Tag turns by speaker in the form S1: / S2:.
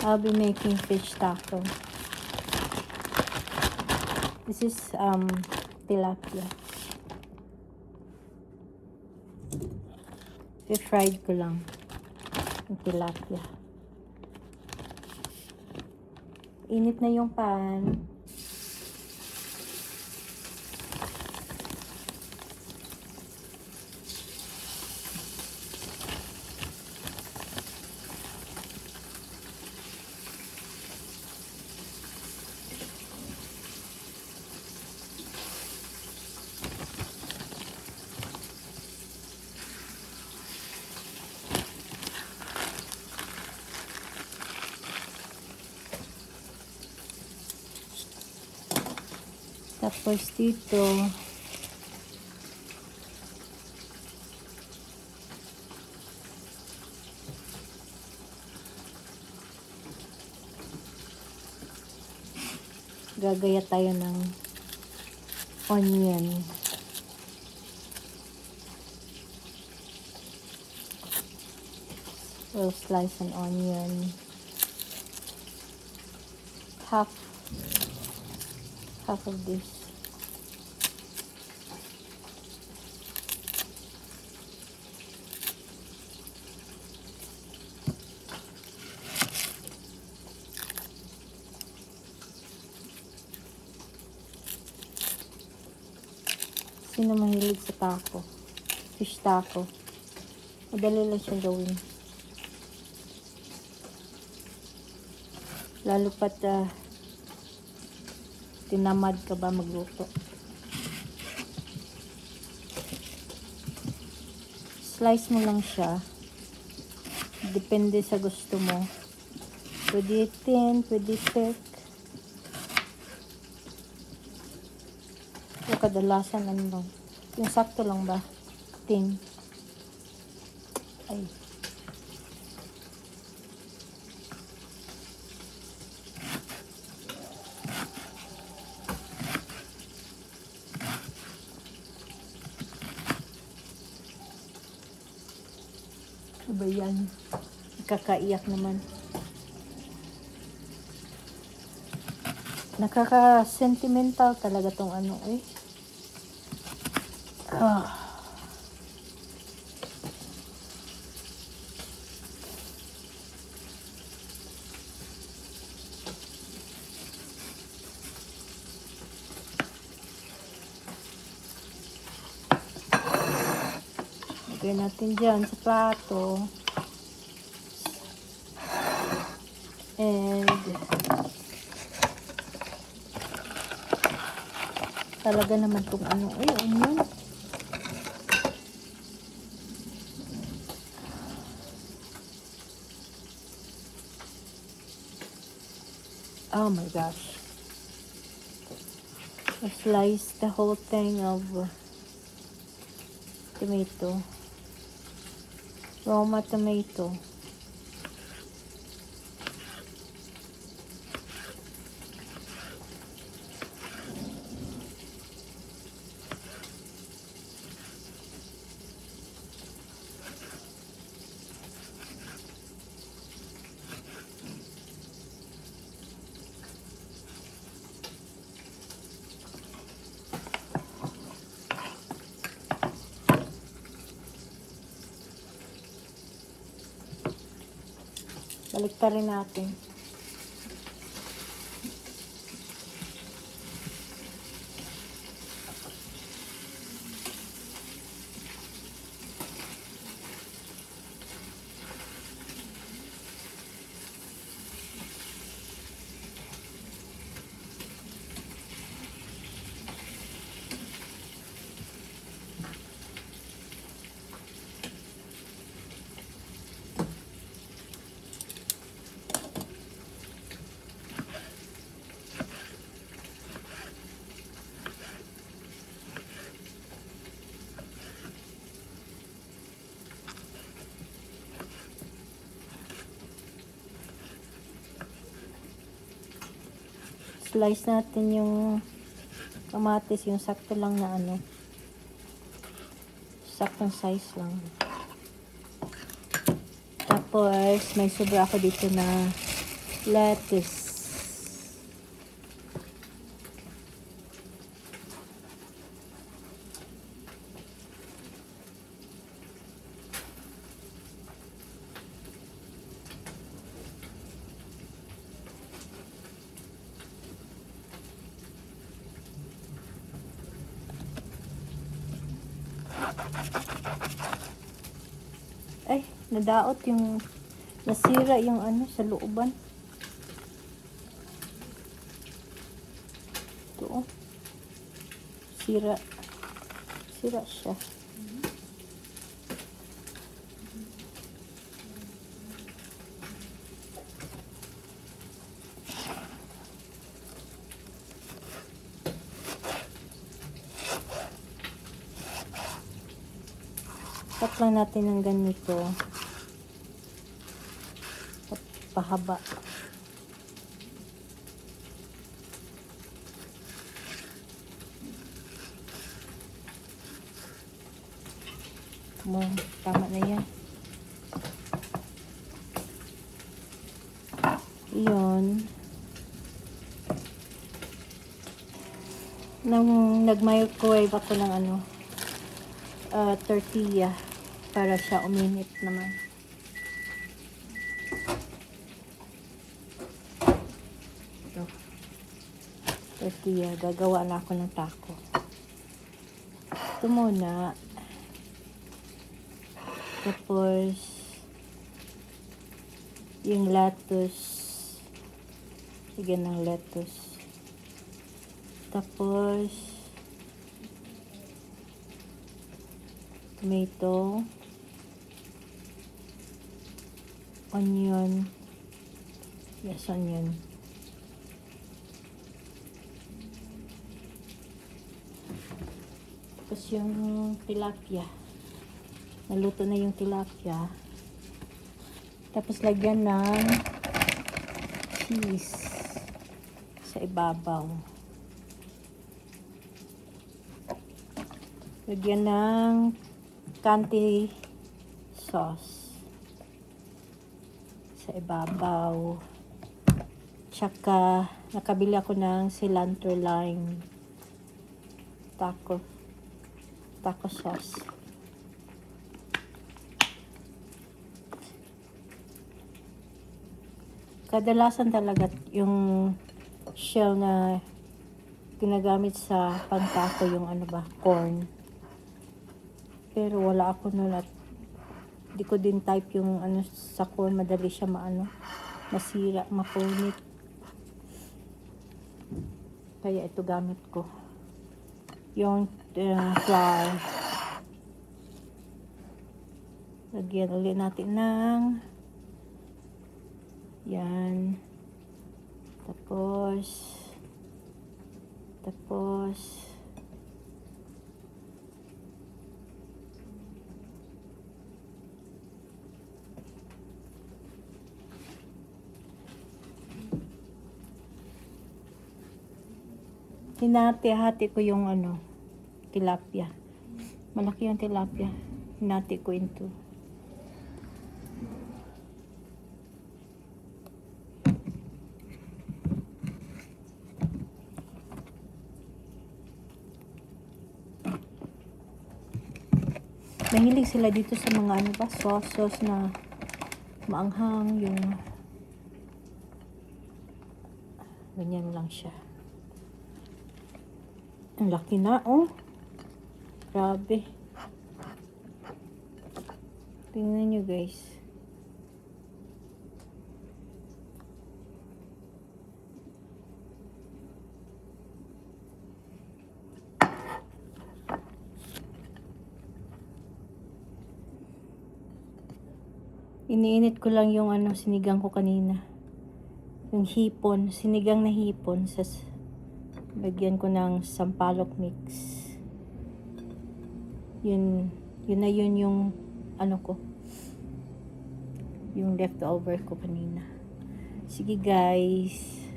S1: I'll be making fish taco. This is tilapia. I-fried ko lang yung tilapia. Init na yung pan. Tapos dito, gagaya tayo ng onion. We'll slice an onion. Half of this. Sino mahilig sa taco? Fish taco. Madali lang siya gawin. Lalo pat tinamad ka ba magluto. Slice mo lang siya. Depende sa gusto mo. Pwede thin, pwede thick. So, kadalasan ano lang. Yung sakto lang ba? Thin. Ay. Ano ba yan? Nakakaiyak naman. Nakaka-sentimental talaga tong ano eh. Lagay natin dyan sa plato. And talaga naman itong ano. Ay, onion. Oh my gosh. I sliced the whole thing of tomato. Roma tomato. Baliktarin natin. Slice natin yung kamatis, yung sakto lang na ano. Saktong size lang. Tapos, may sobra ako dito na lettuce. Ay, nadaot yung, nasira yung ano sa looban. Ito, oh. Sira. Sira siya. Cut lang natin ng ganito. Pahaba. Mo, tama na yan. Iyon. Nang nag-microwave ako ng ano, tortilla para siya uminit naman. Ito. Tortilla. Gagawa na ako ng taco. Ito muna. Tapos yung lettuce. Lagyan ng lettuce. Tapos tomato, onion. Yes, onion. Tapos yung tilapia. Naluto na yung tilapia. Tapos lagyan ng cheese sa ibabaw. Lagyan ng Canty sauce sa ibabaw. Tsaka nakabili ako ng cilantro lime taco sauce. Kadalasan talaga yung shell na ginagamit sa pangtaco yung ano ba, corn. Pero wala ako nun at di ko din type yung ano sa corn, madali siya masira, mapunit. Kaya ito gamit ko. Yung flour. Lagyan ulit natin ng yan. Tapos hinati-hati ko yung ano, tilapia. Malaki yung tilapia. Hinati ko into. Mahilig sila dito sa mga ano ba, sauce na maanghang, yung ganyan lang siya. Ang laki na, oh. Grabe. Tingnan nyo, guys. Iniinit ko lang yung ano, sinigang ko kanina. Yung hipon, sinigang na hipon. Lagyan ko ng sampalok mix. Yun na yun yung ano ko. Yung leftover ko kanina. Sige guys.